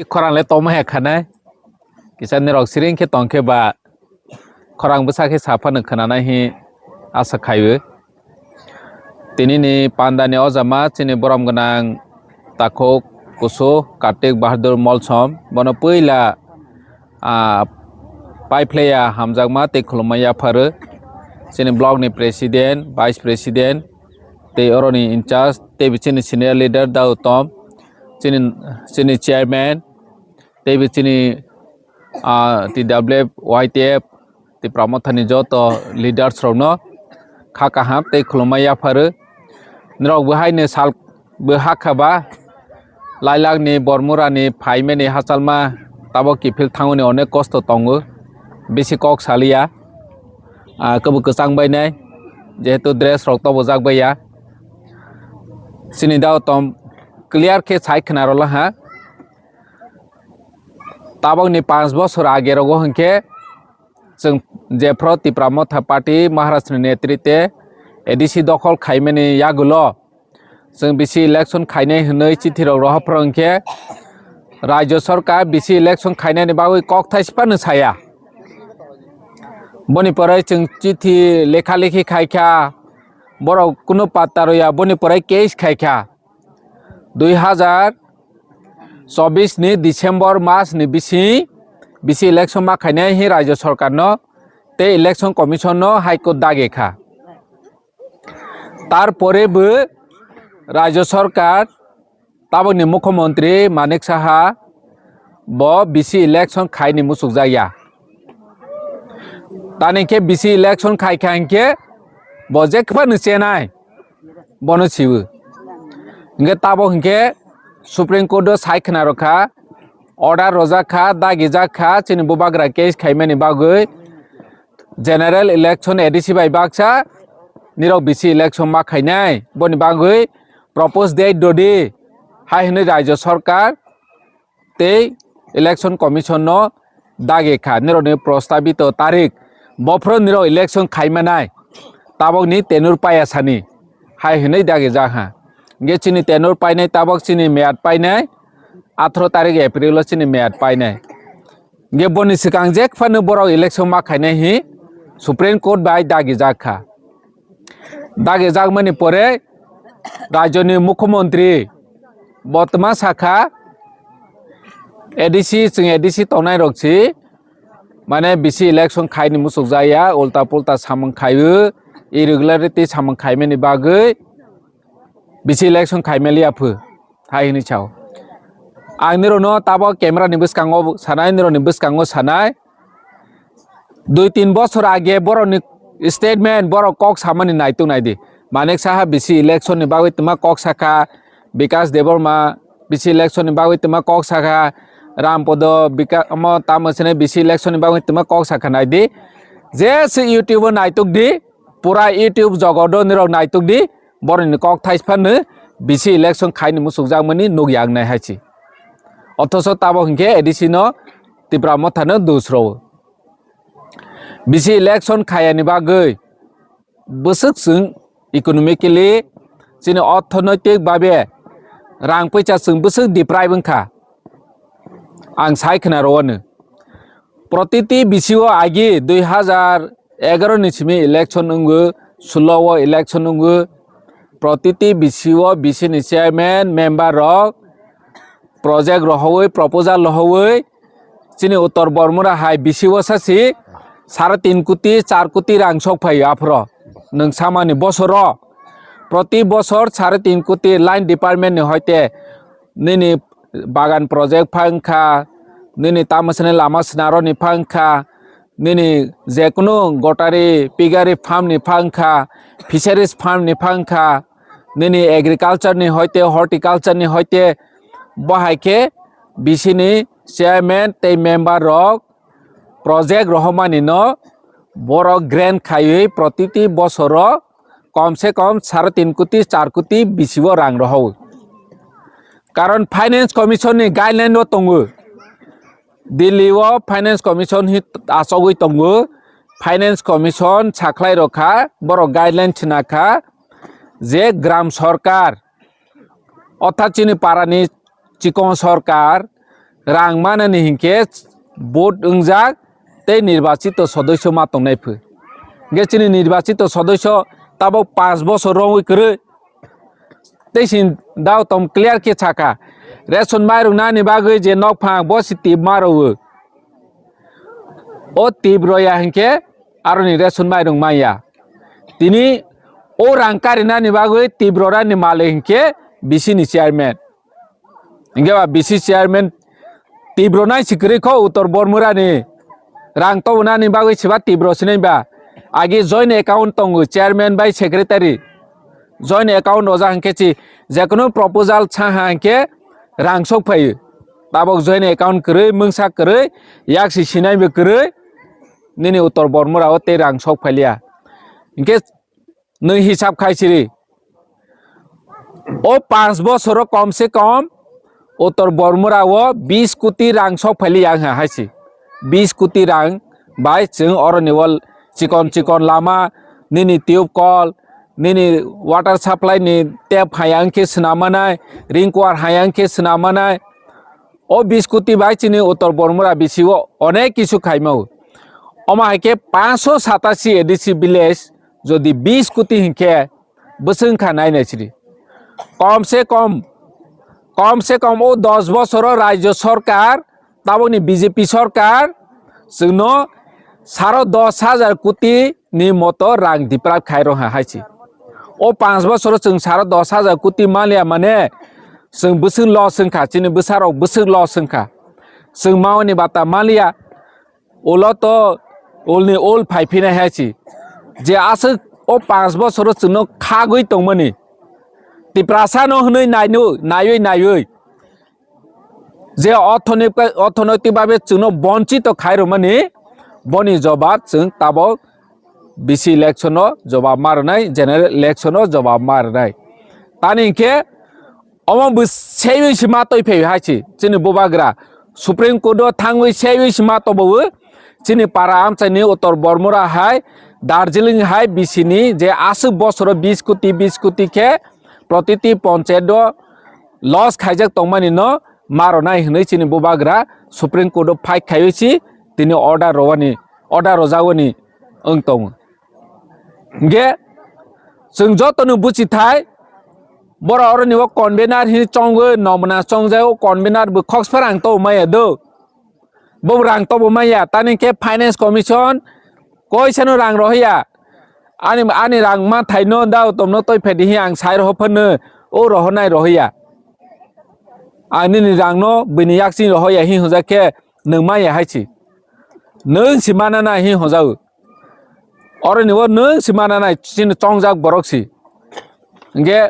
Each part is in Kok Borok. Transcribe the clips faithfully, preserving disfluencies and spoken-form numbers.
Khorang le tongma he khanai. Kisa nirok siring khe tong khe ba khorang bwsa khe saphano khwnanai hi asa khaiwi. Tini ni panda ni o jama chini borom gwnang takhuk kusu Kartik Bahadur Molsom. Bono puila, ah, paiphlaiya hamjakma tei khulumma yapharwi. Chini block ni president, vice president, tei oroni in charge, tei chini senior leader da utom, chini, chini chairman, tei chini, ah, T W F, Y T F, Tipra Mothani joto leaders rokno kha kaham tei khulumma yapharwi. Norok bo haino sal bo hakha ba, Lailak ni Bormura ni phaimani hachalma tabok kiphil thangwi ni onek kosto tongo, bisi kok saliya, ah, kwbwi kwchang bainai, jehetu dress rok tobojak baiya. Chini da utom clear khe sai khna rwla ha. Tabok ni panch bosor age rogo hinkhe chwng jephru Tipra Motha Party Maharaj ni netrite A D C dokhol khaimani yagulo chwng bisi election khainai hwnwi chithi rok rohor phro hinkhe Rajya Sarkar bisi election khainani bagwi kok thaisphano saya. Boni pore chwng chithi lekha lekhi khaikha, borok kunu patta roya, boni pore case khaikha. Dui hazar chobbish ni December mas ni bisi, bisi election ma khainai hi Rajya Sarkar no tei Election Commission no High Court dagi kha. Tar pore bo Rajya Sarkar tabok ni Mukhyamantri Manik Saha bo bisi election khaini muchukjakya. Tani khe bisi election khai kha hinkhe bo je kwphano chenai bono siwo. Hinkhe tabok hinkhe Supreme Court o sai khna rwkha, order rwjak kha, dagi jak kha, chini bubagra case khaimani bagwi general election A D C bai baksa nirok bisi election ma khainai. Boni bagwi propose date dodi hai hwnwi Rajya Sarkar tei Election Commission no dagi kha, nirokni prostabito tarik bophro nirok election khaimanai tabokni tenure paya sani hai hwnwi dagi jak ha. Hinkhe chini tenure painai tabok chini meyad painai atharo tarik April o chini meyad painai. Hinkhe boni swkang je phano borok election ma khainai hi Supreme Court bai dagi jak kha. Dagi jakmani pore rajyoni mukhyamantri bo twma sakha, A D C, chwng A D C tongnai rok si, mane bisi election khaini muchukjakya, ulta pulta samung khaiwi, irregularity samung khaimani bagwi bisi election khaimaliya phu, hai hwnwi sao. Ang nirokno tabok camera ni bwskango sanai, nirokni bwskango sanai. Dui tin bosor age borokni statement, borok kok samani naituk naidi. Manik Saha bisi election ni bagwi twma kok sakha, Bikash Debbarma bisi election ni bagwi twma kok sakha, Rampodo Bika-, omo tamo sene bisi election ni bagwi twma kok sakha naidi. Je se YouTube o naituk di, pura YouTube jogodo nirok naituk di, borokni kok thaiphano bisi election khaini muchukjakmani nukya wngnai hai si. Othocho tabok hinkhe A D C no Tipra Mothano dusro. Bisi election khayani bagwi bwswk chwng economically chini orthonoitik babe rang puisa chwng bwswk deprive wngkha. Ang sai khna rwano. Protiti bisi o agi dui hazar egaro ni simi election wngo, sulo o election wngo. Protiti bisi o bisi ni chairman, member rok project rohowi, proposal rohowi, chini Uttor Bormura hai bisi o sasi sare tin koti, char koti rang sok phaio aphro. Nwng samani bosoro proti bosor sare tin koti line department ni hoite nini bagan project pha wngkha, nini tamo sene lama swnaro ni pha wngkha, nini jekunu gotari pigari farm ni pha wngkha, fisheries farm ni pha wngkha, nini agriculture ni hoite horticulture ni hoite bo hai khe bisi ni chairman tei member rok project rohormani no borok grant khaiwi protiti bosoro kom se kom sare tin koti char koti bisi o rang rohor. Karon Finance Commission ni guideline o tongo. Delhi o Finance Commission hi achogwi tongo. Finance Commission sakhlai rokha, borok guideline sina kha je gram sorkar, orthat chini parani chikon sorkar, rang manani hinkhe vote wngjak tei nirbachito sodosyo ma tongnai phu. Hinkhe chini nirbachito sodosyo tabok panch bosor romwi kwrwi. Tei sin dao tom clear khe saka. Ration mairung nani bagwi je nokphang bo si tip ma rwo. O tip roya hinkhe aroni ration mairung manya. Tini o rang karinani bagwi tip rorani malik hinkhe B C ni chairman. Hinkhe ba B C chairman tip ronai si kwrwi kho Uttor Bormurani rang tobonani bagwi siba tip ro sinai ba. Agi joint account tongo chairman bai secretary. Joint account roja hinkhe chi jekono proposal cha ha hinkhe rang sok phaio. Tabok joint account kwrwi, mungsa kwrwi, yak si sinai bo kwrwi, nini Uttor Bormura o tei rang sok phailiya. Hinkhe nwng hisab khai siri. O panch bosoro kom se kom Uttor Bormura o bis koti rang sok phailiya wngha hai si. Bis koti rang bai chwng oroni o chikon chikon lama, nini tube call, nini water supply ni tap hayang khe swnam manai, ring kuar hayang khe swnam manai. O bis koti bai chini Uttor Bormura B C o onek kisu khaimao. Omo hai khe panchsho satasi A D C village jodi bis koti hinkhe bwswk wngkha nai nai siri. Kom se kom, kom se kom o dos bosoro rajyo sorkar, tabokni B J P sorkar chwngno saro dos hajar koti ni moto rang diprab khai rwha hai si. O panch bosoro chwng saro dos hajar koti manliya mane chwng bwswk loss wngkha, chini bwsarok bwswk loss wngkha. Chwng mauni bata manliya, ulo to ulni ul phai phinai hai si. Je aswk o panch bosoro chwngno khagwi tongmani, Tiprasa no hwnwi naino-, naiwi naiwi je orthonik-, orthonoitik babe chwngno bonchito khai rwmani, boni jobab chwng tabok B C election o jobab ma rwnai, general election o jobab ma rwnai. Tani hinkhe omo bo seiwi se ma toi phai hai si chini bubagra. Supreme Court o thangwi seiwi se ma tobo chini para amchaini Uttor Bormura hai, Darjeeling hai B C ni je aswk bosoro bis koti, bis koti khe protiti ponchayat o loss khaijak tongmani no ma rwnai hwnwi chini bubagra Supreme Court o fight khaiwi si tini order rwani, order rwjagwani wng tongo. Hinkhe chwng jotono buchi thai, borok oroni o convener hini chongwi nomna chongjak, o convener bo khokspharang to maya do. Bo rang tobo maya, tani khe finance commission koisano rang rohya. Ani, ani rang ma thaino da tomno toi phedi hi ang sai roho phano o roho nai rohya. Ang nini rangno bini yakching rohoya hi hojak khe nwng maya hai si. Nwng si mana na hi hojao. Oroni o nwng si mana nai chini chongjak borok si. Hinkhe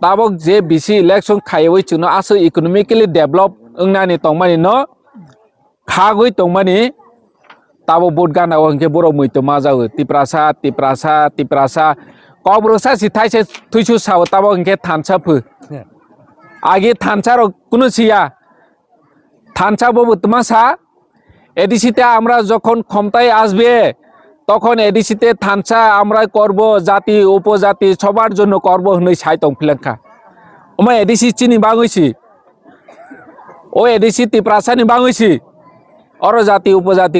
tabok je B C election khaiwi chwngno aswk economically develop wngnani tongmani no khagwi tongmani tabok vote gana o hinkhe borok muitu ma jago Tiprasa, Tiprasa, Tiprasa. Kokborok sa si thaise thuisu sao tabok hinkhe thansa phu. Agi thansa rok kunu siya. Thansa bobo twma sa, A D C te আমরা যখন ক্ষমতায় আসবে, তখন A D C te thansa আমরাই করব, জাতি উপজাতি সবার জন্য করব hwnwi sai tong philangkha. Omo A D C chini bangwi si. O A D C Tiprasa ni bangwi si. Oro jati upojati